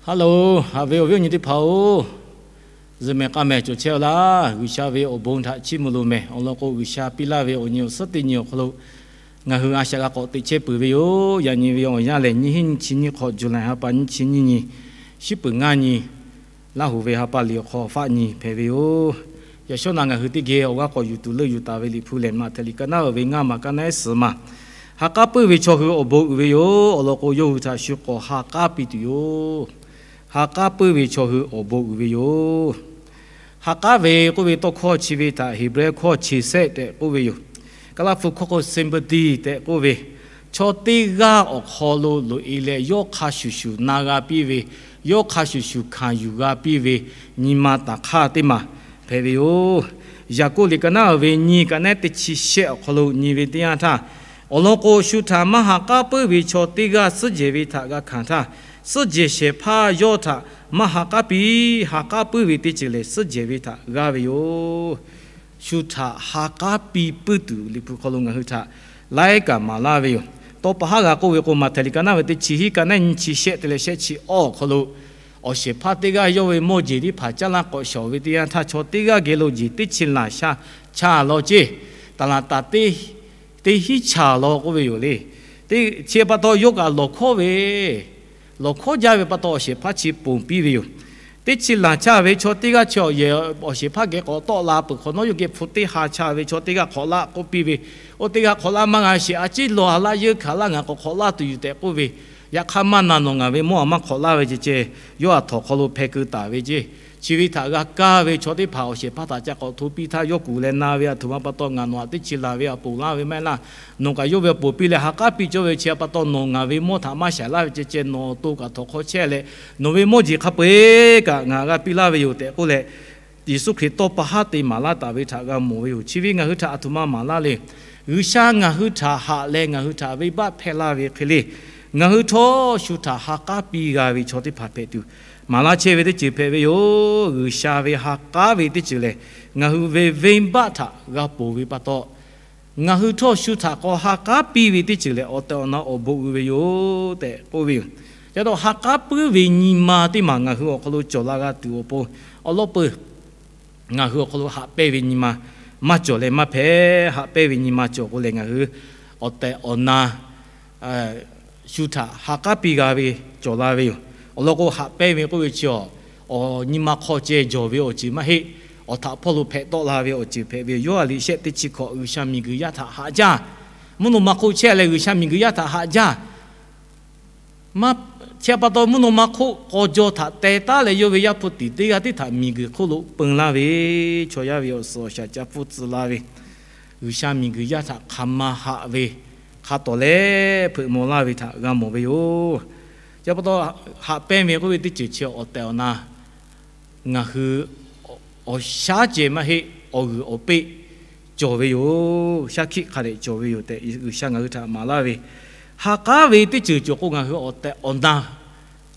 Hello, haꞈ ve awˬ viˉ awˬ nyi teˇ hpaˍ-oˬ, zuhꞈ mehˍ k'a mehˍ cawˬ chehˇ-aw laˇ. G'uiˬsha ve awˬ bon htaꞈ chiˇ mvuh loˬ mehˍ. Awˬ lawn k'o, G'uiˬsha piˇ laˇ ve awˬ nyi awˬ suhˉ teˇ nyi awˬ hk'aw lo ngaˬ hui a shaꞈ g'a k'awꞈ teꞈ chehˇ peuˬ ve yoˬ. Yaꞈ nyi ve awˬ yanˇ lehˬ, nyiˇ hinˉ nyiˇ chi nyiˇ hk'awꞈ, July ha pa nyiˇ chi nyiˇ nyi, shiˉ peuˬ ngaˇ nyi, Laˇ huˍ ve ha pa liꞈ awˬ hk'aw faˆ nyi hpehꞈ ve yoˬ. Yaꞈ shawˉ naꞈ ngaˬ hui teˇ geh awˬ g'aˇ k'awꞈ yuˬ tuˬ leuˆ yuˬ taˍ ve Liꞈ hpu lehˬ, Maꞈhtehˍ liꞈ ka naˉ uiˍ ve ngaˇ maˬ ka naˉ ehˉ suhˍ maˬ, ha k'aˉ puiˉ ve chaw hui awˬ bon uiˍ ve yoˬ. Awˬ lawn k'o, yawˇ hui htaꞈ shu k'awꞈ ha k'aˉ piˇ tuˬ yoˬ. Ha k'aˉ puiˉ ve chaw hui awˬ bon uiˍ ve yoˬ. Ha k'aˉ ve k'oˆ ve tawˇ hkawˇ chi ve htaꞈ Heˍbrehˇ hkawˇ chesed tehꞈ k'oˆ ve yoˬ. Kaˍlaˇ hpu hkawˇ k'o sympathy tehꞈ k'oˆ ve, chaw teˇ g'aˇ awˬ hk'aw lo loꞈ-e leh yawˇ hk'a shuˍ shuˍ na g'a piˇ ve, yawˇ hk'a shuˍ shuˍ hkanˍ yuˬ g'a piˇ ve nyi ma taˍ hk'aˇ teˇ maˬ hpehꞈ ve yoˬ. Yaˍkoˆ liꞈ ka naˉ uiˍ ve nyiˇ ka naˉ ehˉ teˇ chi shehˆ awˬ hk'aw lo nyi ve teˇ yanˇ htaˇ, awˬ lawn k'o, shu htaꞈ maˇ ha k'aˉ puiˉ ve chaw teˇ g'aˇ suhˉ jehˬ ve htaꞈ g'a hkanˍ htaˇ, suhˉ jehˬ shehˍ hpaˇ yawˇ htaꞈ maˇ ha k'aˉ piˇ. Ha k'aˉ puiˉ ve teˇ ceuˬ lehˬ, suhˉ jehˬ ve htaꞈ g'aˇ ve yoˬ. Shu htaꞈ ha k'aˉ piˇ puiˉ tuˬ Liꞈ hpu hk'aw lo ngaˬ hui htaꞈ laiˉ kaꞈ maˍ laˇ ve yoˬ. Tawˇ pa haˉ g'a k'oˆ ve k'o, Maꞈhtehˍ liꞈ ka naˉ ve teˇ chi hiˉ ka naˉ ehˉ nyiˇ chi shehˆ te leh shehˆ chi awˇ awˬ hk'aw lo, awˬ shehˍ hpaˇ teˇ g'aˇ yawˇ ve mawˇ jeˬ teˇ hpaˍ caˇ laˇ k'awꞈ shawˍ ve teˇ yanˇ htaˇ, chaw teˇ g'aˇ geh lo jeˬ teˇ chi laˬ sha chaˇ law ceˇ, taˍ laˍ taˍ teˇ hiˉ chaˇ law k'oˆ ve yoˬ le. Chi pa taw yawˇ kaꞈ lawˬ hkawˉ ve, lawˬ hkawˉ jaˇ ve pa taw, awˬ shehˍ hpaˇ chi ponˬ piˇ ve yoˬ. Teˇ chi laˬ chaˇ ve chaw teˇ g'aˇ chi awˬ yehˬ awˬ shehˍ hpaˇ geh k'awꞈ tawˆ la peuˬ hk'awꞈ nawˉ, yawˇ geh hpu teˇ ha chaˇ ve chaw teˇ g'aˇ hk'awꞈ laˇ k'oˆ piˇ ve, oˇ teˇ g'aˇ hk'awꞈ laˇ maˇ g'a sheˍ, a ciˉ lawˬ a laˇ yeunˇ hkanˍ laˇ, ngaˬ k'awꞈ hk'awꞈ laˇ tuˬ yoˬ tehꞈ k'oˆ ve. Yaꞈ hk'aˇ maˇ na nawˬ, ngaˬ ve mawˇ a maˇ hk'awꞈ laˇ ve ceh ceh, yawˇ a htawnˍ hk'aw lo hpeh keu taˍ ve ceˇ. Chi ve htaꞈ g'a kaˇ ve chaw teˇ hpaˍ awˬ shehˍ hpaˇ htaꞈ ca k'awꞈ hto piˇ htaˇ, yawˇ kuˬ leh na ve, a htoꞈ ma pa taw ngaˬ nawˬ htaꞈ teˇ chi laˬ ve a ponˬ laˇ ve maˇ heˆ laˇ. Nawˬ kaꞈ yawˇ ve a ponˬ piˇ leh ha k'aˉ piˇ cawˇ ve chi pa taw, nawˬ ngaˬ ve mawˇ htaꞈ maˇ shaˍ laˇ ve ceh ceh, nawˬ awˬ to kaꞈ htawnˍ hk'aw chehˇ leh, nawˬ ve mawˇ jeˬ hk'a peu-eˬ kaꞈ ngaˬ g'a piˇ laˇ ve yoˬ tehꞈ k'oˆ leh, Yeˍsuˆ Hkriꞈ tawˇ pa haˉ te maˍ laˇ taˍ ve htaꞈ g'a mawˬ ve yoˬ. Chi ve ngaˬ hui htaꞈ a htoꞈ ma maˍ laˇ le. G'uiˬsha ngaˬ hui htaꞈ haꞈ leh ngaˬ hui htaꞈ venˇbaˆ hpehˇ laˇ ve hk'e le, ngaˬ hui htawˇ shu htaꞈ ha k'aˉ piˇ g'a ve chaw teˇ hpaˍ hpehꞈ tuˬ maˍ laˇ chehˇ ve teˇ ceuˬ hpehꞈ ve yoˬ. G'uiˬsha ve ha k'aˉ ve teˇ ceuˬ lehˬ, ngaˬ hui ve venˇbaˆ htaꞈ g'a ponˬ ve pa taw, ngaˬ hui htawˇ shu htaꞈ k'awꞈ ha k'aˉ piˇ ve teˇ ceuˬ lehˬ, awˬ tehˬ awˬ na awˬ bon uiˍ ve yoˬ tehꞈ k'oˆ ve yoˬ. Ca taw ha k'aˉ puiˉ ve nyi ma teˇ maˬ ngaˬ hui awˬ hk'aw lo cawˬ la g'a tuˬ awˬ pon, awˬ lawn peuˬ ngaˬ hui awˬ hk'aw lo haꞈ pehnˇ ve nyi ma maˇ cawˬ leh maˇ hpehꞈ. Haꞈ pehnˇ ve nyi ma cawˬ k'o lehˬ, ngaˬ hui awˬ tehˬ awˬ na shu htaꞈ ha k'aˉ piˇ g'a ve cawˬ la ve yoˬ. Awˬ lawn k'o, haꞈ pehnˇ ve k'oˆ ve chi awˬ, awˬ nyi ma hk'aw ceh jawˬ ve awˬ ceuˬ maˇ heˆ. Awˬ htaꞈ hpawˇ lo hpehꞈ tawˆ la ve awˬ ceuˬ hpehꞈ ve yoˬ. Yoˇhanˬ liꞈ shehˆ teˇ chi hkawꞈ, G'uiˬsha miˬguiˬ yaˇ htaꞈ haꞈ jaˇ. Mvuhˇ naw ma hk'oˆ chehˇ leh G'uiˬsha miˬguiˬ yaˇ htaꞈ haꞈ jaˇ. Chi pa taw mvuhˇ naw ma hk'oˆ k'aw jaw htaꞈ teh taˉ leh, yawˇ ve Yaˇ hpu tiˍ teˇ g'aˇ tiˉ htaꞈ miˬguiˬ hk'oˆ lo peun laˇ ve, chaw yaˇ ve awˬ suhˍ awˬ shaˍ ca pfuhˇ tcuh la ve, G'uiˬsha miˬguiˬ yaˇ htaꞈ hk'aˬ ma haꞈ ve, hk'a tawˍ leh hpeuꞈ maw laˇ ve htaꞈ g'a mawˬ ve yoˬ. Chi pa taw, haꞈ pehnˇ ve k'oˆ ve teˇ ceuˬ chi awˬ tehˬ awˬ na ngaˬ hui awˬ shaˉ ceh maˇ heˆ, awˬ g'uiˬ awˬ peˆ cawˬ ve yoˬ. Shaˉ hkiˆ hk'a dehꞈ cawˬ ve yoˬ tehꞈ G'uiˬsha ngaˬ hui htaꞈ maˍ laˇ ve, ha k'aˉ ve teˇ ceuˬ cawˬ k'o, ngaˬ hui awˬ tehˬ awˬ na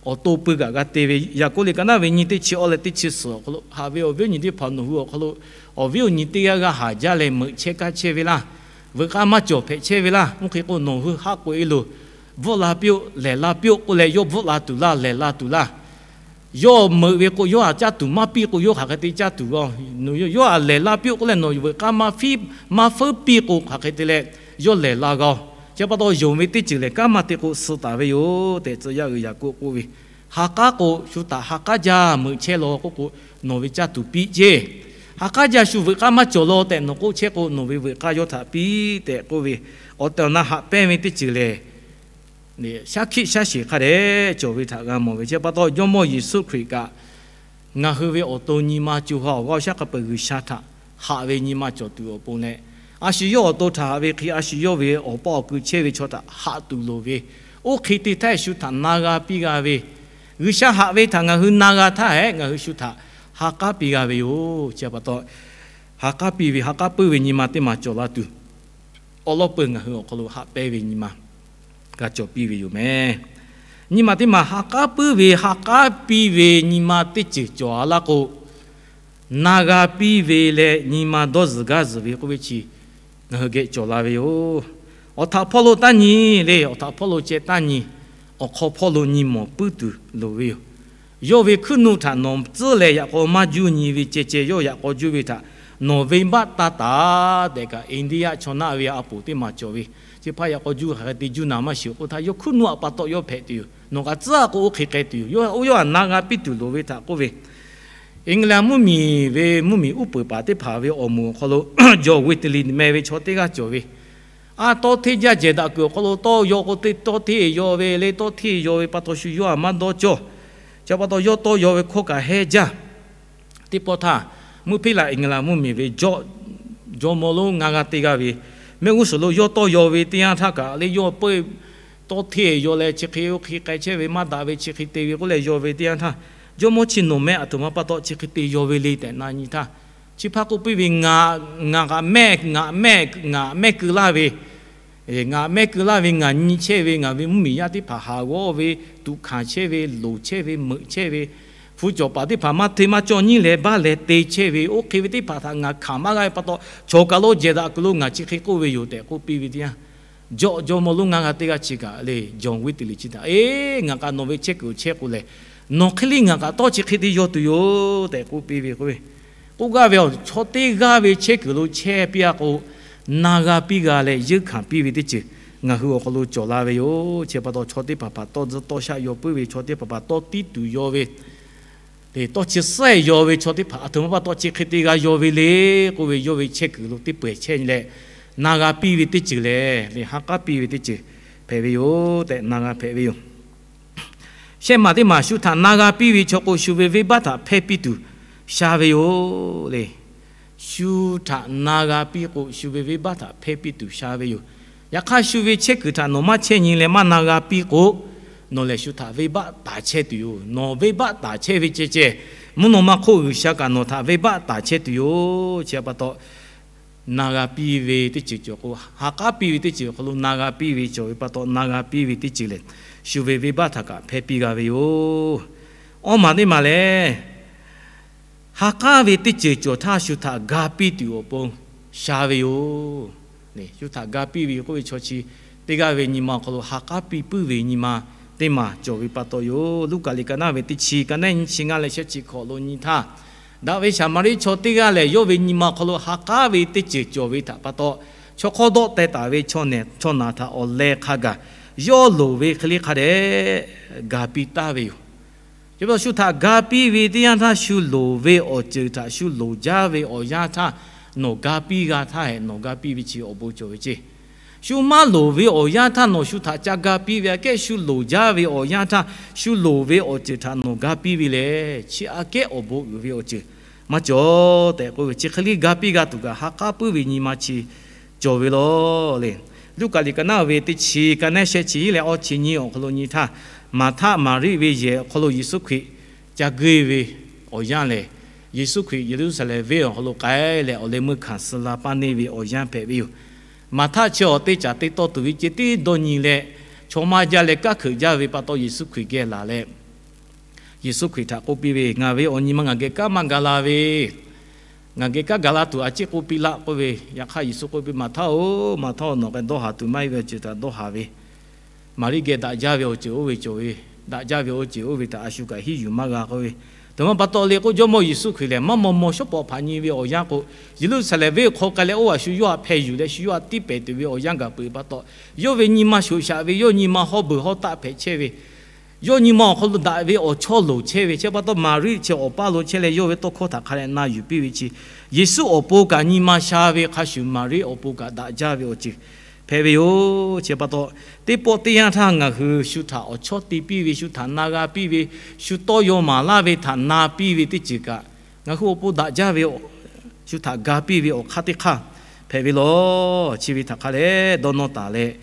awˬ to pui kaꞈ g'a te ve. Yaˍkoˆ liꞈ ka naˉ ve nyiˇ teˇ chi awˇ leh teˇ chi suhˍ awˬ hk'aw lo, haꞈ ve awˬ viˉ awˬ nyi teˇ hpaˍ, nawˬ hui awˬ hk'aw lo awˬ viˉ awˬ nyi teˇ g'aˇ g'aˇ haˍ jaˇ leh meuꞈ chehˇ kaˇ chehˇ ve laˇ. Veuꞈ k'aˇ maˇ cawˬ hpehꞈ chehˇ ve laˇ. Oˇ hk'e k'o, nawˬ hui haˆ k'oꞈ e loˬ, bvuhˆ la piˇ-oˆ, lehˬ la piˇ-oˆ k'oˆ leh, yawˇ bvuhˆ la tuˬ laˇ, lehˬ la tuˬ laˇ. Yawˇ meuꞈ ve k'o, yawˇ htaꞈ caˇ tuˬ maˇ piˇ k'o, yawˇ hk'aˬ hk'e te caˇ tuˬ g'a? Nawˬ yawˇ htaꞈ lehˬ la piˇ-oˆ k'oˆ leh, nawˬ veuꞈ k'aˇ maˇ maˇ feuˉ piˇ k'o, hk'aˬ hk'e te leh yawˇ lehˬ la g'a-oˬ. Chi pa taw, yonˍ ve teˇ ceuˬ lehˬ, kanˉ maˇ te k'o, suh taˍ ve yoˬ tehꞈ, tcuh yaˇ uiˍ Yaˍkoˆ k'oˆ ve, ha k'aˉ k'o, shu htaꞈ ha k'aˉ jaˇ meuꞈ chehˇ law k'oˆ k'o, nawˬ ve caˇ tuˬ piˇ ceˇ. Ha k'aˉ jaˇ shu veuꞈ k'aˇ maˇ cawˬ law tehꞈ nawˬ k'oˆ chehˇ k'o, nawˬ ve veuꞈ k'aˇ yawˇ htaꞈ piˇ tehꞈ k'oˆ ve, awˬ tehˬ awˬ na haꞈ pehnˇ ve teˇ ceuˬ lehˬ, shaˉ hkiˆ shaˉ sheˍ hk'a dehꞈ cawˬ ve htaꞈ g'a mawˬ ve. Chi pa taw, Jawˇmawˇ Yeˍsuˆ Hkriꞈ kaꞈ ngaˬ hui ve awˬ to nyi ma co ha awˬ g'aˇ awˬ shaˉ hk'a peu-eˬ G'uiˬsha htaꞈ haꞈ ve nyi ma cawˬ tuˬ awˬ pon leh, a shu yawˇ awˬ to htaꞈ haꞈ ve hk'e, a shu yawˇ ve awˬ paˇ awˬ kui chehˇ ve chaw htaꞈ haꞈ tuˬ loˍ ve, oˇ hk'e te htaˇ shu htaꞈ na g'a piˇ g'a ve, G'uiˬsha haꞈ ve htaꞈ ngaˬ hui na g'a htaˇ hehꞈ, ngaˬ hui shu htaꞈ ha k'aˉ piˇ g'a ve yoˬ. Chi pa taw, ha k'aˉ piˇ ve, ha k'aˉ puiˉ ve nyi ma teˇ maˬ cawˬ la tuˬ, awˬ lawn peuˬ ngaˬ hui awˬ hk'aw lo haꞈ pehnˇ ve nyi ma g'a cawˬ piˇ ve yoˬ meh. Nyi ma teˇ maˬ ha k'aˉ puiˉ ve, ha k'aˉ piˇ ve nyi ma teˇ ceuˬ cawˬ a laˇ k'o, na g'a piˇ ve leh nyi ma dawˇ zuhˬ gaˇ zuhˬ ve k'oˆ ve chi ngaˬ hui geh cawˬ la ve yoˬ. Awˬ htaꞈ hpawˇ lo taˇ nyi le, awˬ htaꞈ hpawˇ lo ceh taˇ nyi, awˬ hk'aw hpawˇ lo nyi mawˬ puiˉ tuˬ loˍ ve yoˬ. Yawˇ ve hkuiˉ nuˆ htaꞈ nawˬ tcuhˉ leh yaꞈ k'aw maˇ juˇ nyi ve ceh ceh, yawˇ yaꞈ k'aw juˇ ve htaꞈ nawˬ venˇbaˆ taˇ taˍ tehꞈ kaꞈ, India chaw naˆ ve a poˍ teˇ maˬ cawˬ ve, chi hpaˇ yaꞈ k'aw juˇ hk'aˬ hk'e te juˇ naˍ maˇ shiˍ k'oˆ htaˇ, yawˇ hkuiˉ nuˆ htaꞈ pa taw yawˇ hpehꞈ tuˬ yoˬ. Nawˬ kaꞈ tcuhˉ a k'o oˇ hk'e k'ai tuˬ yoˬ. Yawˇ oˇ yawˇ htaꞈ na g'a piˇ tuˬ loˍ ve htaꞈ k'oˆ ve, England mvuhˇmiˬ ve mvuhˇmiˬ uˉ peunˍ paˍ teˇ hpaˍ ve awˬ moˍ awˬ hk'aw lo John Wesley meh ve chaw teˇ g'aˇ cawˬ ve, a tawˇ hteˇ jaˇ jehˬ daꞈ kuiˬ awˬ hk'aw lo tawˇ yaw k'o te tawˇ hteˇ yaw ve le, tawˇ hteˇ yaw ve pa taw shu yawˇ htaꞈ maˇ dawˇ cawˇ. Chi pa taw yawˇ tawˇ yaw ve hkawˇ kaꞈ hehnˇ jaˇ. Teˇ pawˆ htaˇ, mvuhˇ hpeˇ laꞈ England mvuhˇmiˬ ve John, jawˇmawˇ lonˉ ngaˇ g'aˇ teˇ g'aˇ ve mehˆ g'uˇ suhˍ lo yawˇ tawˇ yaw ve teˇ yanˇ htaˇ kaꞈ le, yawˇ peuˇ tawˇ hteˇ yaw leh chi hk'e oˇ hk'e k'ai chehˇ ve maˇ daꞈ ve, chi hk'e te ve k'oˆ leh yaw ve teˇ yanˇ htaˇ, jawˇmawˇ chi nawˬ meh aˬ htoꞈ ma pa taw chi hk'e te yaw ve le tehꞈ na nyi htaˇ, chi hpaˇ k'oˆ piˇ ve, Ngaˬ, ngaˬ kaꞈ mehˆ, ngaˬ mehˆ, ngaˬ mehˆ keu laˇ ve, ngaˬ mehˆ keu laˇ ve, ngaˬ nyi chehˇ ve ngaˬ ve mvuhˇmiˬ yaˇ teˇ hpaˍ haˍ g'awˇ ve, tuꞈ hkanˍ chehˇ ve, loˍ chehˇ ve, meuꞈ chehˇ ve, hpu cawˬ paˍ teˇ hpaˍ maˇ hteˇ maˇ cawˇ nyiˉ leh baˆ leh te chehˇ ve, oˇ hk'e ve teˇ hpaˍ htaꞈ ngaˬ hkanˍ maˇ g'a ve pa taw, chaw kaˬ lo jehˬ daꞈ kuiˬ lo ngaˬ chi hk'e k'oˆ ve yoˬ tehꞈ k'oˆ piˇ ve teˇ yanˇ, John, jawˇmawˇ lonˉ ngaˇ g'aˇ teˇ g'aˇ chi kaꞈ le, John Wesley chi htaꞈ, Eˇ, ngaˬ kaꞈ nawˬ ve chehˇ kuiˬ chehˇ k'o lehˬ, nawˬ hk'e le ngaˬ kaꞈ tawˇ chi hk'e te yaw tuˬ yoˬ tehꞈ k'oˆ piˇ ve k'oˆ ve, k'oˆ gaˇ ve, Chaw teˇ g'aˇ ve chehˇ kuiˬ lo chehˇ piˇ a k'o, na g'a piˇ g'a leh yeunˇ hkanˍ piˇ ve teˇ ceuˬ ngaˬ hui awˬ hk'aw lo cawˬ la ve yoˬ. Chi pa taw chaw teˇ hpaˍ hpaˍ tawˇ tcuhˉ tawˇ shaˆ yaw puiˉ ve, chaw teˇ hpaˍ hpaˍ tawˇ tiˉ tuˬ yaw ve, tawˇ chi suhˉ yaw ve chaw teˇ hpaˍ aˬ htoꞈ ma pa taw chi hk'e te g'a yaw ve le k'oˆ ve, yawˇ ve chehˇ kuiˬ lo teˇ pawehˇ chehˇ leh na g'a piˇ ve teˇ ceuˬ lehˬ, ha k'aˉ piˇ ve teˇ ceuˬ hpehꞈ ve yoˬ tehꞈ na g'a hpehꞈ ve yoˬ. Shehˆ maˬ teˇ maˬ, shu htaꞈ na g'a piˇ ve chaw k'o, shu ve venˇbaˆ htaꞈ hpehˇ piˇ tuˬ sha ve yoˬ le. Shu htaꞈ na g'a piˇ k'o, shu ve venˇbaˆ htaꞈ hpehˇ piˇ tuˬ sha ve yoˬ. Yaꞈ hk'aˇ, shu ve chehˇ kuiˬ htaꞈ nawˬ maˇ chehˇ nyi leh maˇ na g'a piˇ k'o, nawˬ lehˬ shu htaꞈ venˇbaˆ taˍ chehˇ tuˬ yoˬ. Nawˬ venˇbaˆ taˍ chehˇ ve ceh ceh, mvuhˇ naw ma hk'oˆ G'uiˬsha kaꞈ nawˬ htaꞈ venˇbaˆ taˍ chehˇ tuˬ yoˬ. Chi pa taw, na g'a piˇ ve teˇ ceuˬ cawˬ k'o, ha k'aˉ piˇ ve teˇ ceuˬ awˬ hk'aw lo na g'a piˇ ve cawˬ ve pa taw, na g'a piˇ ve teˇ ceuˬ lehˬ, shu ve venˇbaˆ htaꞈ kaꞈ hpehˇ piˇ g'a ve yoˬ. Awˇ maˬ teˇ maˬ lehˬ, ha k'aˉ ve teˇ ceuˬ cawˬ htaˇ shu htaꞈ ga piˇ tuˬ awˬ pon sha ve yoˬ. Shu htaꞈ ga piˇ ve k'oˆ ve chaw chi, teˇ g'aˇ ve nyi ma awˬ hk'aw lo ha k'aˉ piˇ puiˉ ve nyi ma teˇ maˬ cawˬ ve pa taw yoˬ. Luˉkaꞈ liꞈ ka naˆ ve teˇ chi, ka naˆ nyiˇ chi ngaˇ leh shehˆ chi hkawꞈ lo nyi htaˇ, daꞈ ve Saˍmaˍriˆ chaw teˇ g'aˇ lehˬ, yawˇ ve nyi ma awˬ hk'aw lo ha k'aˉ ve teˇ ceuˬ cawˬ ve htaꞈ pa taw, chaw hk'awˇ dawˆ teh taˍ ve chaw nehˬ chaw naˬ htaꞈ awˬ leh hk'a gaˬ yawˇ loˍ ve hk'e le hk'a dehꞈ ga piˇ taˍ ve yoˬ. Chi pa taw shu htaꞈ ga piˇ ve teˇ yanˇ htaˇ, shu loˍ ve awˬ ceuˬ htaꞈ shu loˍ jaˇ ve awˬ yanˇ htaˇ, nawˬ ga piˇ g'a htaˇ hehꞈ nawˬ ga piˇ ve chi awˬ bon cawˬ ve ceˇ. Shu maˇ loˍ ve awˬ yanˇ htaˇ nawˬ shu htaꞈ ca ga piˇ ve aꞈ kehˉ, shu loˍ jaˇ ve awˬ yanˇ htaˇ shu loˍ ve awˬ ceuˬ htaꞈ nawˬ ga piˇ ve lehˬ, chi aꞈ kehˉ awˬ bon uiˍ ve awˬ ceuˬ maˇ cawˬ tehꞈ k'oˆ ve, chi hk'e le ga piˇ g'a tuˬ kaꞈ ha k'aˉ puiˉ ve nyi ma chi cawˬ ve law le. Luˉkaꞈ liꞈ ka naˆ ve teˇ chi, ka naˆ shehˆ chi leh awˇ chi nyiˇ awˬ hk'aw lo nyi htaˇ, Maˍhtaˆ Maˍriˆ ve yehˬ awˬ hk'aw lo Yeˍsuˆ Hkriꞈ ca geuˆ ve awˬ yanˇ lehˬ, Yeˍsuˆ Hkriꞈ Yeˍruˆsaˍlehnˍ venˇ awˬ hk'aw lo k'ai leh awˬ leh meuˇ hkanˍ suh la paˇ neˇ ve awˬ yanˇ hpehꞈ ve yoˬ. Maˍhtaˆ chi awˬ teˇ caˍ te tawˇ tuˬ ve ceh tiˉ dawˇ nyi leh, chaw maˇ jaˇ leh kaˉ hkeuꞈ jaˇ ve pa taw Yeˍsuˆ Hkriꞈ geh laˬ leh, Yeˍsuˆ Hkriꞈ htaꞈ k'oˆ piˇ ve, Ngaˬ ve awˬ nyi ma ngaˬ geh kanˉ maˇ ga la ve, ngaˬ geh kanˉ ga la tuˬ a ciˉ k'oˆ piˇ laˆ k'oˆ ve. Yaꞈ hk'aˇ Yeˍsuˆ k'oˆ piˇ, Maˍhtaˆ-oˬ, Maˍhtaˆ-oˬ, nawˬ k'ai dawˇ haˍ tuˬ maˇ heˆ ve awˬ ceuˬ htaꞈ dawˇ haˍ ve. Maˍriˆ geh daꞈ jaˇ ve awˬ ceuˬ oˇ ve cawˬ ve, daꞈ jaˇ ve awˬ ceuˬ oˇ ve htaꞈ a shu kaꞈ hiˉ yuˬ maˇ g'a k'oˆ ve. Htoꞈ ma pa taw le k'o, Jawˇmawˇ Yeˍsuˆ Hkriꞈ lehˬ maˇ maw maw shawˉ pawˍ hpaꞈ nyi ve awˬ yanˇ k'o, Yeˍruˆsaˍlehnˍ venˇ hk'aw k'ai leh oˇ ve shu yawˇ htaꞈ hpeh yuˬ leh shu yawˇ htaꞈ tiˇ pehˍ tuˬ ve awˬ yanˇ gaˬ peuˬ pa taw, yawˇ ve nyi ma shoꞈ shaꞈ ve, yawˇ nyi ma hawˇ beuˬ hawˇ taˆ hpehꞈ chehˇ ve, yawˇ nyi ma awˬ hk'aw lo daꞈ ve awˬ chawˇ loˍ chehˇ ve. Chi pa taw Maˍriˆ chi awˬ paˇ lo chehˇ leh yawˇ ve tawˇ hkawˇ htaꞈ hk'a dehꞈ na yuˬ piˇ ve chi, Yeˍsuˆ awˬ pon kaꞈ nyi ma sha ve hk'a shuˍ, Maˍriˆ awˬ pon kaꞈ daꞈ jaˇ ve awˬ ceuˬ hpehꞈ ve yoˬ. Chi pa taw, teˇ pawˆ teˇ yanˇ htaˇ ngaˬ hui shu htaꞈ awˬ chawˇ te piˇ ve, shu htaꞈ na g'a piˇ ve, shu tawˇ yaw maˍ laˇ ve htaꞈ na piˇ ve teˇ ceuˬ kaꞈ, ngaˬ hui awˬ pon daꞈ jaˇ ve, shu htaꞈ ga piˇ ve awˬ hk'aˇ teˇ hk'aˇ hpehꞈ ve law. Chi ve htaꞈ hk'a dehꞈ dawˇ nawˇ taˍ leh,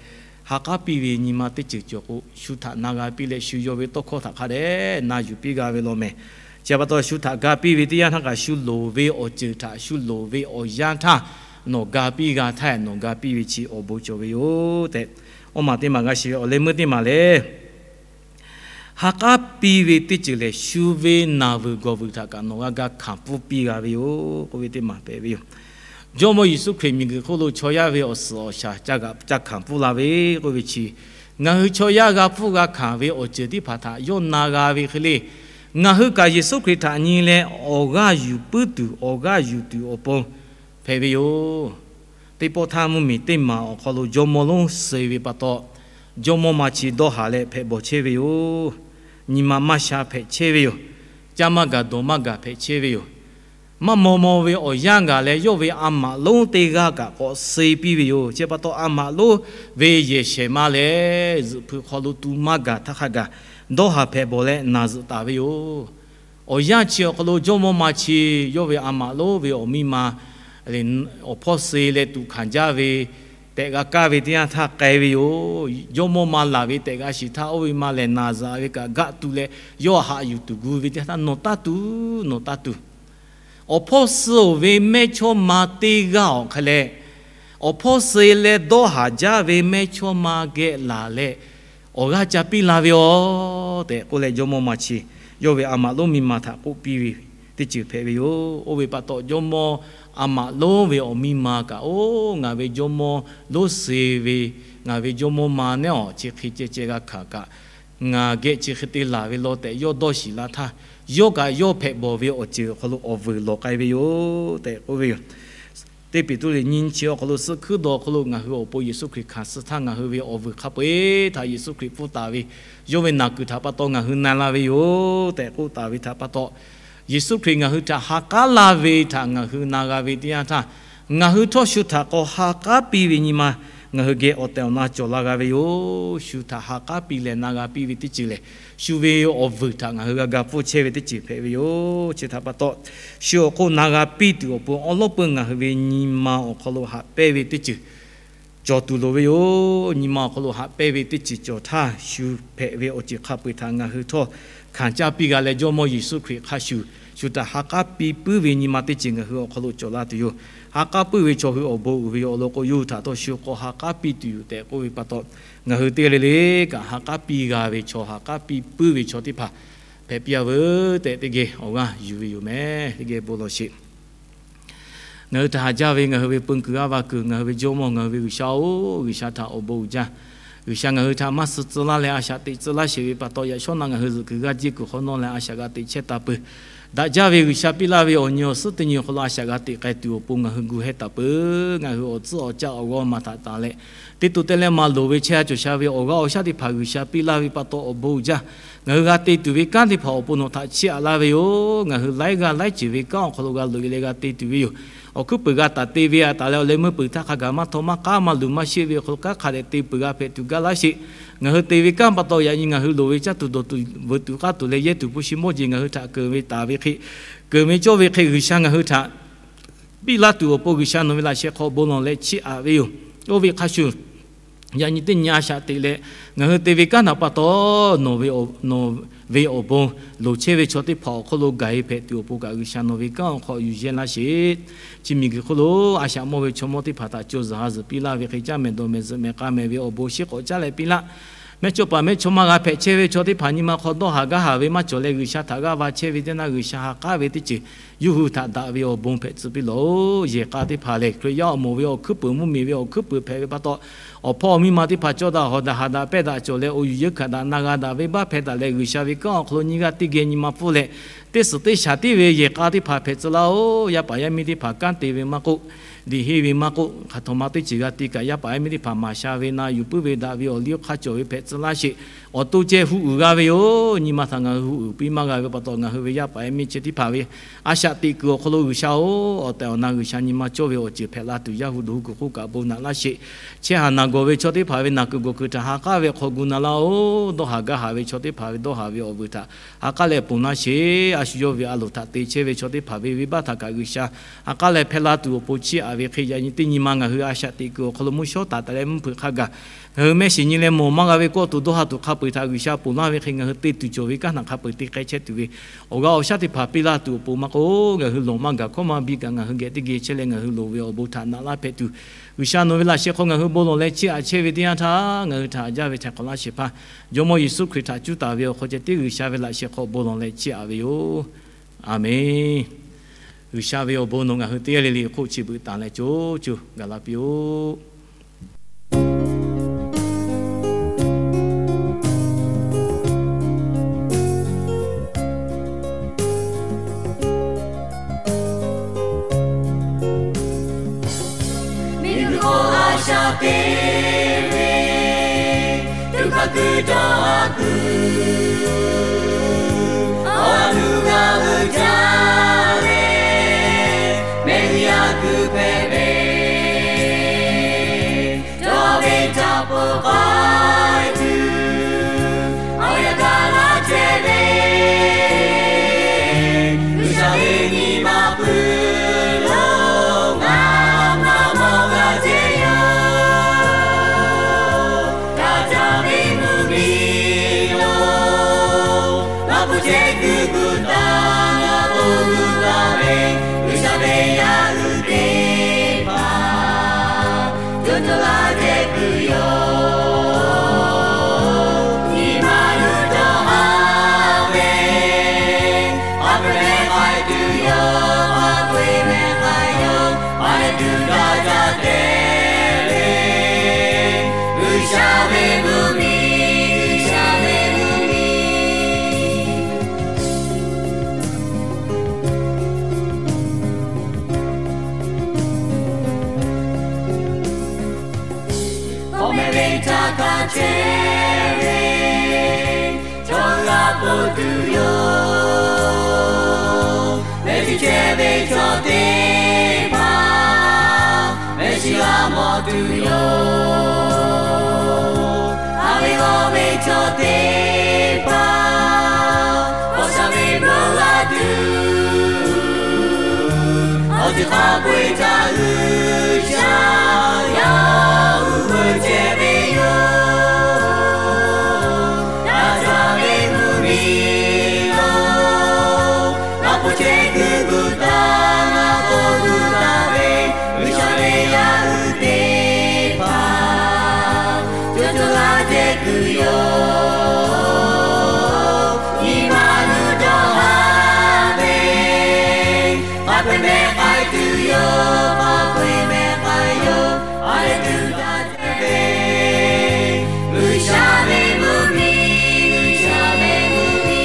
ha k'aˉ piˇ ve nyi ma teˇ ceuˬ cawˬ k'o, shu htaꞈ na g'a piˇ leh shu yaw ve tawˇ hkawˇ htaꞈ hk'a dehꞈ na yuˬ piˇ g'a ve law mehˬ. Chi pa taw shu htaꞈ ga piˇ ve teˇ yanˇ htaˇ kaꞈ, shu loˍ ve awˬ ceuˬ htaꞈ shu loˍ ve awˬ yanˇ htaˇ nawˬ ga piˇ g'a htaˇ, nawˬ ga piˇ ve chi awˬ bon cawˬ ve yoˬ tehꞈ, awˇ maˬ teˇ maˬ g'a shiˍ ve awˬ leh meuˇ teˇ maˬ lehˬ, ha k'aˉ piˇ ve teˇ ceuˬ lehˬ, shu ve naˬ vuiˬ gawˬ vuiˬ htaꞈ kaꞈ nawˬ g'a ga hkanˍ pfuhˇ piˇ g'a ve yoˬ k'oˆ ve teˇ maˬ hpehꞈ ve yoˬ. Jawˇmawˇ Yeˍsuˆ Hkriꞈ miˬguiˬ hk'oˆ lo chaw yaˇ ve awˬ suhˍ awˬ shaˍ ca g'a hkanˍ pfuhˇ la ve k'oˆ ve chi, ngaˬ hui chaw yaˇ g'a hpfuhˇ g'a hkanˍ ve awˬ ceuˬ teˇ hpaˍ htaꞈ yawˇ na g'a ve hk'e le, Ngaˬ hui kaꞈ Yeˍsuˆ Hkriꞈ htaꞈ nyi leh awˬ g'aˇ yuˬ puiˉ tuˬ, awˬ g'aˇ yuˬ tuˬ awˬ pon hpehꞈ ve yoˬ. Teˇ pawˆ htaˇ mvuhˇmiˬ teˇ maˬ awˬ hk'aw lo jawˇmawˇ lonˉ suh ve pa taw, jawˇmawˇ ma chi dawˇ haˍ leh hpehꞈ bawˬ chehˇ ve yoˬ. Nyi ma maˇ sha hpehꞈ chehˇ ve yoˬ. Caˇ maˇ gaˬ dawˬ maˇ gaˬ hpehꞈ chehˇ ve yoˬ. Maˇ maw maw ve awˬ yanˇ gaˬ leh, yawˇ ve a maꞈ lonˉ teˇ g'aˇ kaꞈ k'awꞈ suh piˇ ve yoˬ. Chi pa taw, a maꞈ lonˉ ve yehˬ shehˍ ma lehˬ, zuhꞈ hpui hk'aw lo tu maˇ gaˬ htaˇ hk'a gaˬ, dawˇ haˍ hpehꞈ bawˬ leh naˬ zuhꞈ taˍ ve yoˬ. Awˬ yanˇ chi awˬ hk'aw lo jawˇmawˇ ma chi yawˇ ve a maꞈ lonˉ ve awˬ miˇ ma awˬ hpawˇ suh leh tuꞈ hkanˍ jaˇ ve tehꞈ g'a kaˇ ve teˇ yanˇ htaˇ k'ai ve yoˬ. Jawˇmawˇ ma laˬ ve tehꞈ g'a shiˍ htaˇ, oˇ ve ma lehˬ naˬ zuhꞈ ve kaꞈ gaˆ tuˬ leh, yawˇ haꞈ yuˬ tuˬ gu ve teˇ yanˇ htaˇ, nawˬ taˇ tuˬ, nawˬ taˇ tuˬ. Awˬ hpawˇ suh oˬ ve mehˇ chawˇ ma teˇ g'aˇ awˬ hk'e leh, awˬ hpawˇ suh leh dawˇ haˍ jaˇ ve mehˇ chawˇ ma geh laˬ leh, awˬ g'aˇ ca piˇ la ve yoˬ tehꞈ k'oˆ leh, jawˇmawˇ ma chi yawˇ ve a maꞈ lonˉ miˇ ma htaꞈ k'oˆ piˇ ve teˇ ceuˬ hpehꞈ ve yoˬ. Oˇ ve pa taw, jawˇmawˇ a maꞈ lonˉ ve awˬ miˇ ma kaꞈ, Oˇ, ngaˬ ve jawˇmawˇ lonˉ suh ve, ngaˬ ve jawˇmawˇ ma nehˉ awˬ chi hk'e ceh ceh g'a hkanˍ kaꞈ, ngaˬ geh chi hk'e te laˬ ve law tehꞈ yawˇ dawˇ shiˍ la htaˇ, yawˇ kaꞈ yawˇ hpehꞈ bawˬ ve awˬ ceuˬ awˬ hk'aw lo awˬ vuiˬ lawˬ k'ai ve yoˬ tehꞈ k'oˆ ve yoˬ. Teˇ Peˍtruˆ liꞈ nyiˇ chi awˬ hk'aw lo suhˆ hkuiˉ dawˬ awˬ hk'aw lo ngaˬ hui awˬ pon Yeˍsuˆ Hkriꞈ hkanˍ suh htaˇ, ngaˬ hui ve awˬ vuiˬ hk'a peu-eˬ htaꞈ Yeˍsuˆ Hkriꞈ pfuhˇ taˍ ve, yawˇ ve naˬ kuiˬ htaꞈ pa taw ngaˬ hui na la ve yoˬ tehꞈ k'oˆ taˍ ve htaꞈ pa taw, Yeˍsuˆ Hkriꞈ ngaˬ hui htaꞈ ha k'aˉ laˇ ve htaꞈ ngaˬ hui na g'a ve teˇ yanˇ htaˇ, ngaˬ hui htawˇ shu htaꞈ k'awꞈ ha k'aˉ piˇ ve nyi ma ngaˬ hui geh awˬ tehˬ awˬ na cawˬ la g'a ve yoˬ. Shu htaꞈ ha k'aˉ piˇ leh na g'a piˇ ve teˇ ceuˬ lehˬ, shu ve awˬ vuiˬ htaꞈ ngaˬ hui g'a ga pfuhˇ chehˇ ve teˇ ceuˬ hpehꞈ ve yoˬ. Chi htaꞈ pa taw, shu awˬ hk'oˆ na g'a piˇ tuˬ awˬ pon awˉ lawˉ peu ngaˬ hui ve nyi ma awˬ hk'aw lo haꞈ pehnˇ ve teˇ ceuˬ cawˬ tuˬ loˍ ve yoˬ. Nyi ma awˬ hk'aw lo haꞈ pehnˇ ve teˇ ceuˬ cawˬ htaˇ, shu hpehꞈ ve awˬ ceuˬ hk'a peu-eˬ htaꞈ ngaˬ hui htawˇ hkanˍ caˇ piˇ g'a leh, Jawˇmawˇ Yeˍsuˆ Hkriꞈ hk'a shuˍ shu htaꞈ ha k'aˉ piˇ puiˉ ve nyi ma teˇ ceuˬ ngaˬ hui awˬ hk'aw lo cawˬ la tuˬ yoˬ. Ha k'aˉ puiˉ ve chaw hui awˬ bon uiˍ ve yoˬ. Awˬ lawn k'o, yawˇ hui htaꞈ htawˇ shu k'awꞈ ha k'aˉ piˇ tuˬ yoˬ tehꞈ k'oˆ ve pa taw, ngaˬ hui teˇ g'aˇ le le kaꞈ ha k'aˉ piˇ g'a ve chaw, ha k'aˉ piˇ puiˉ ve chaw teˇ hpaˍ hpehꞈ piˇ-a veuˬ tehꞈ teˇ geh awˬ g'aˇ yuˬ ve yoˬ meh. Teˇ geh bon lawˬ sheˍ. Ngaˬ hui htaꞈ haꞈ jaˇ ve ngaˬ hui ve peun kuiˬ g'aˇ va kuiˬ, ngaˬ hui ve Jawˇmawˇ, ngaˬ hui ve G'uiˬsha-oˬ, G'uiˬsha htaꞈ awˬ bon uiˍ jaˇ. G'uiˬsha ngaˬ hui htaꞈ maˇ suh tcuh laˇ leh a shaꞈ teꞈ tcuh laˇ sheˍ ve pa taw, yaꞈ shawˉ naˆ ngaˬ hui zuhꞈ kuiˬ g'aˇ jeˇ kuiˬ hk'awꞈ nawˉ leh a shaꞈ g'a teꞈ chehˇ taˍ peuˬ. Daꞈ jaˇ ve G'uiˬsha piˇ laˇ ve awˬ nyi awˬ suhˉ teˇ nyi awˬ hk'aw lo a shaꞈ g'a teꞈ k'ai tuˬ awˬ pon ngaˬ hui gu heh taˍ peuˬ. Ngaˬ hui awˬ tcuhˉ awˬ caˆ awˬ g'awˇ maˬ htaꞈ tanˬ leh, teˇ to teˇ leh maˇ loˍ ve chehˇ sha cawˬ sha ve awˬ g'aˇ awˬ shaˉ teˇ hpaˍ G'uiˬsha piˇ laˇ ve pa taw awˬ bon uiˍ jaˇ. Ngaˬ hui g'a te tuˬ ve kanˉ teˇ hpaˍ awˬ pon nawˬ htaꞈ chiˇ aꞈ laˇ ve yoˬ. Ngaˬ hui laiˉ g'aˇ laiˉ ceuˬ ve kanˉ awˬ hk'aw lo g'a loꞈ-e leh g'a te tuˬ ve yoˬ. Awˬ hkuiˉ puiˍ g'a taˍ te ve a taˍ leh, awˬ leh meuˇ peuˬ htaˇ hk'a gaˬ maˇ htawˇ maˇ k'aˉ maˇ luˬ maˇ sheˆ ve awˬ hk'aw lo kanˉ hk'a dehꞈ te peuˬ g'a hpehꞈ tuˬ gaˇ laˇ sheˍ. Ngaˬ hui te ve kanˉ pa taw yaꞈ nyi ngaˬ hui loˍ ve caˇ tuˬ dawˬ tuˬ veuꞈ tuˬ k'aˇ tuˬ leh yehˇ tuˬ hpu shi mawˇ jeˬ ngaˬ hui htaꞈ keunˍ ve taˍ ve hk'e, keunˍ ve cawˇ ve hk'e G'uiˬsha ngaˬ hui htaꞈ piˇ laˇ tuˬ awˬ pon G'uiˬsha nawˬ ve laꞈ sheh hk'aw bon lawˬ leh chiˇ aꞈ ve yoˬ. Oˇ ve hk'a shuˍ, yaꞈ nyi teˇ nyi a shaꞈ teꞈ leh ngaˬ hui te ve kanˉ htaꞈ pa taw, nawˬ ve awˬ bon loˍ chehˇ ve chaw teˇ hpaˍ awˬ hk'oˆ lo gaˬ-e hpehꞈ tuˬ awˬ pon kaꞈ G'uiˬsha nawˬ ve kanˉ awˬ hk'aw yuˬ yehˇ laˇ sheˍ. Chi miˬguiˬ hk'oˆ lo a shaꞈ mawˇ ve chaw mawˇ teˇ hpaˍ htaꞈ co zuhˬ ha zuhˬ piˇ laˇ ve hk'e, caˇ mehˍ dawˬ mehˍ zuhꞈ mehˍ k'a mehˍ ve awˬ bon shiˉ k'awꞈ caˉ leh piˇ laˇ. Mehˇchawˇ paˍ mehˇchawˇma g'a hpehꞈ chehˇ ve chaw teˇ hpaˍ nyi ma hk'aw dawˇ haˍ gaˇ haˍ ve maˇ cawˬ leh, G'uiˬsha htaꞈ g'aˇ va chehˇ ve teˇ naˇ G'uiˬsha ha k'aˉ ve teˇ ceuˬ yawˇ hui htaꞈ daꞈ ve awˬ bon hpehꞈ tcuh piˇ lawˬ-oˬ. Yehˬ k'a teˇ hpaˍ lehˬ, Hkriꞈ yaˇ awˬ moˍ ve awˬ hkuiˉ puiˍ mvuhˇmiˬ ve awˬ hkuiˉ puiˍ hpehꞈ ve pa taw, awˬ hpawˇ awˬ miˇ ma teˇ hpaˍ cawˇ daꞈ hawˍ daꞈ haꞈ daꞈ pehˇ daꞈ cawˬ leh, awˬ yuˬ yeunˇ hkanˍ daꞈ na g'a daꞈ venˇbaˆ hpehˇ daꞈ leh, G'uiˬsha ve kanˉ awˬ hk'aw lo nyiˇ g'aˇ teˇ geh nyi ma pfuhˇ leh, teˇ suhˍ teˇ shaˍ tiˉ ve yehˬ k'a teˇ hpaˍ hpehꞈ tcuh laˇ-oˬ. Yaˇ paˍ yaˇ miˇ teˇ hpaˍ kanˉ te ve maˇ k'oˆ, liꞈ henˇ ve maˇ k'oˆ, hk'aˬ htaꞈ ma teˇ ceuˬ g'a te kaꞈ, yaˇ paˍ yaˇ miˇ teˇ hpaˍ maˍ sha ve na yuˬ puiˉ ve daꞈ ve awˬ liˇ awˬ hk'aˇ cawˬ ve hpehꞈ tcuh laˇ sheˍ. Awˬ to ceh hu uiˍ g'a ve yoˬ. Nyi ma htaꞈ ngaˬ hui hu uiˍ piˇ maˇ g'a ve pa taw, ngaˬ hui ve yaˇ paˍ yaˇ miˇ chi teˇ hpaˍ ve a shaꞈ teꞈ kuiˬ awˬ hk'aw lo G'uiˬsha-oˬ, awˬ tehˬ awˬ na G'uiˬsha nyi ma cawˇ ve awˬ ceuˬ hpehꞈ la tuˬ, yaˇ hu dawˬ hu kuiˬ hk'oˆ kaꞈ bon naꞈ laˇ sheˍ. Chehˇ haˍ naˬ gawˬ ve chaw teˇ hpaˍ ve naˬ kuiˬ gawˬ kuiˬ htaꞈ ha k'aˉ ve hk'aw gu na laˇ-oˬ. Dawˇ haˍ gaˇ haˍ ve chaw teˇ hpaˍ ve dawˇ haˍ ve awˬ vuiˬ htaꞈ ha k'aˉ leh ponˬ laˇ sheˍ. A shu yawˇ ve a loˍ htaꞈ te chehˇ ve chaw teˇ hpaˍ ve venˇbaˆ htaꞈ kaꞈ G'uiˬsha ha k'aˉ leh hpehˇ laˇ tuˬ awˬ pon chiˇ aꞈ ve hk'e, yaꞈ nyi teˇ nyi ma ngaˬ hui a shaꞈ teꞈ kuiˬ awˬ hk'aw lo mvuhˇ shawˉ taˍ taˍ leh mvuhˇ hpeuꞈ hk'a gaˬ, ngaˬ hui mehˆ shiˍ nyi leh mawˬ maˇ g'a ve kawˆ tuˬ dawˇ ha tuˬ hk'a peu-eˬ htaꞈ G'uiˬsha ponˬ laˇ ve hk'e, ngaˬ hui te tuˬ cawˬ ve kanˉ htaꞈ hk'a peu-eˬ te k'ai chehˇ tuˬ ve awˬ g'aˇ awˬ shaˉ teˇ hpaˍ piˇ laˇ tuˬ awˬ pon maˇ k'oˆ, ngaˬ hui lawˬ maˇ gaˬ hkawˇ maˇ biˇ kaꞈ, ngaˬ hui geh teˇ geh chehˇ leh ngaˬ hui loˍ ve awˬ bon htaꞈ naꞈ laˇ hpehꞈ tuˬ, G'uiˬsha nawˬ ve laꞈ sheh hk'aw ngaˬ hui bon lawˬ leh chiˇ aꞈ chehˇ ve teˇ yanˇ htaˇ, ngaˬ hui htaꞈ haꞈ jaˇ ve htaiˍ hk'awꞈ laˇ shehˍ hpaˇ Jawˇmawˇ Yeˍsuˆ Hkriꞈ htaꞈ cuˉ taˍ ve awˬ hk'aw ceh tiˉ G'uiˬsha ve laꞈ sheh hk'aw bon lawˬ leh chiˇ aꞈ ve yoˬ. Aˬmenˍ. G'uiˬsha ve awˬ bon nawˬ ngaˬ hui teˇ g'aˇ le le hk'oˆ chi beuꞈ tanˍ leh co co gaˬ la piˇ-oˆ. Dawˇ haˍ kuiˬ, awˬ ha nuˇ g'a uiˍ jaˇ ve, mehˆ g'uiˬ yaˇ kuiˬ hpehꞈ ve, dawˇ ve htaꞈ poˬ k'ai tuˬ, awˬ yanˇ gaˬ la chehˇ ve, G'uiˬsha ve nyi ma pui lo ngaˬ maˇ mawˬ g'a chehˇ yoˬ. Daꞈ jaˇ ve mvuhˇmiˬ lo, ngaˬ hpu chehˇ kuiˬ gu taˍ, ngaˬ hpu gu taˍ ve, G'uiˬsha ve yaˇ hui teˇ hpaˍ co co la chehˇ kuiˬ yoˬ. Nyi ma luˬ dawˇ haˍ ve, a pui mehˆ k'ai tuˬ yoˬ, a pui mehˆ k'ai yoˬ, a leh tuˬ daꞈ jaˇ te le, G'uiˬsha ve mvuhˇmiˬ, G'uiˬsha ve mvuhˇmiˬ. K'awꞈ mehˍ ve htaꞈ kaꞈ chehˇ ve, chaw g'a poˬ tuˬ yoˬ. Mehˆ shiˍ chehˇ ve chaw teˇ hpaˍ, mehˆ shiˍ g'a mawˬ tuˬ yoˬ. Haˍ ve g'awˇ ve chaw teˇ hpaˍ, k'awꞈ shaˍ ve bon g'a tuˬ, awˬ ceuˬ hk'a peu-eˬ htaꞈ G'uiˬsha yaˇ hui veuꞈ chehˇ ve yoˬ. Daꞈ jaˇ ve mvuhˇmiˬ lo, ngaˬ hpu chehˇ kuiˬ gu taˍ, ngaˬ hpu gu taˍ ve, G'uiˬsha ve yaˇ hui teˇ hpaˍ co co la chehˇ kuiˬ yoˬ. Nyi ma luˬ dawˇ haˍ ve, a pui mehˆ k'ai tuˬ yoˬ, a pui mehˆ k'ai yoˬ, a leh tuˬ daꞈ jaˇ ve, G'uiˬsha ve mvuhˇmiˬ, G'uiˬsha ve mvuhˇmiˬ.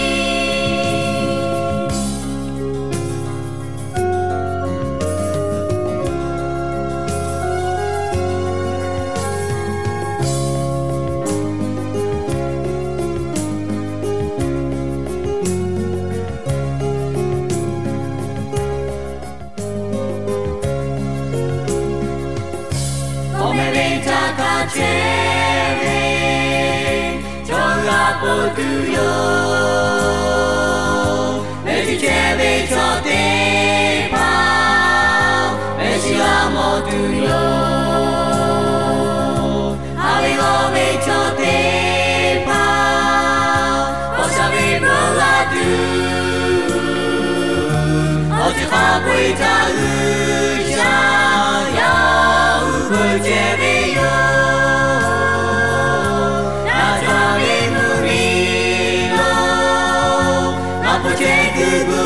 K'awꞈ mehˍ ve htaꞈ kaꞈ chehˇ ve, chaw g'a poˬ tuˬ yoˬ. Mehˆ shiˍ chehˇ ve chaw teˇ hpaˍ, mehˆ shiˍ g'a mawˬ tuˬ yoˬ. Haˍ ve g'awˇ ve chaw teˇ hpaˍ, k'awꞈ shaˍ ve bon g'a tuˬ, awˬ ceuˬ hk'a peu-eˬ hta� G'uiˬsha yaˇ hui veuꞈ chehˇ ve yoˬ. Daꞈ jaˇ ve mvuhˇmiˬ lo, ngaˬ hpu chehˇ kuiˬ gu